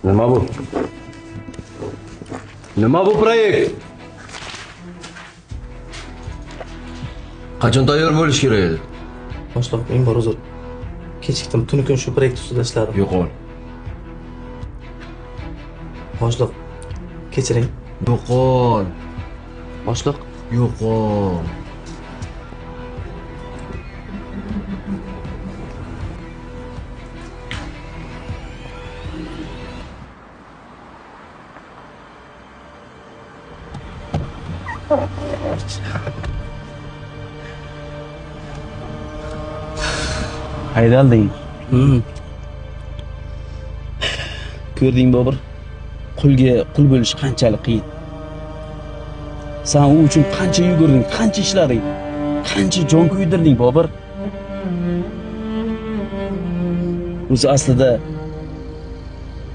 Nima bu? Nima bu proyekt? Qachon tayyor bo'lish kerak edi? Boshliq, men bor uzr. Kechikdim, tuni kun shu proyekt ustida ishladim. Yo'qol. Boshliq, kechiring. Yo'qol. Boshliq, yo'qol. Haydalding. Ko'rding Bobur, qulga qul bo'lish qanchalik qiyin. Sen u uchun qancha yugurding, qancha ishlading, qancha jon kuydirding Bobur. O'zi aslida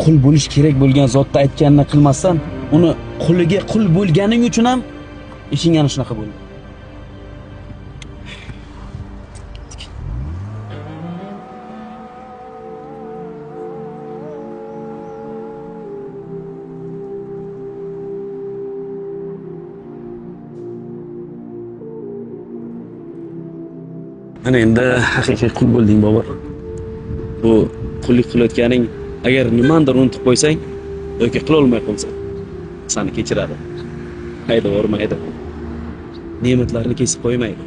qul bo'lish kerak bo'lgan zotda aytganini qilmasdan, uni quliga qul bo'lganing uchun ham ishing ana shunaqa bo'ldi. Mana endi haqiqiy qul bo'lding Bobur. Bu qullik qilayotganing agar nimanidir unutib qo'ysang yoki qila olmay qolsang, seni kechiradi. Haydab yubormaydi. Ne'matlarni kesib qo'ymaydi.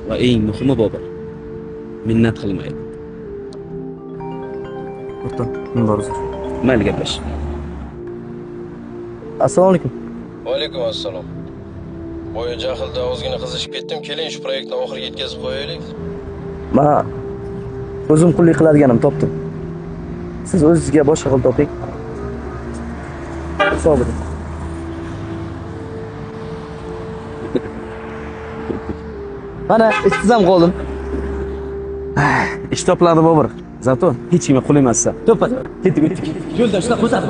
Va eng muhimi Bobur, minnat qilmaydi. O'rtoq, men bor uzr. Mayli gaplash. Assalomu alaykum. Va alaykum assalom. Boya jahlda ozgina qizishib ketdim. Keling shu proyektni oxiriga yetkazib qo'yaylik. Men o'zim qullik qiladiganim topdim. Siz o'zingizga boshqa qil toping. Sog' bo'ling. Mana ishsiz ham qoldim. Ish topiladi Bobur. Zato hech kimga qul emassan. To'ppa. Ketdik, o'tdik. Yo'lda ishlab qo'yadi.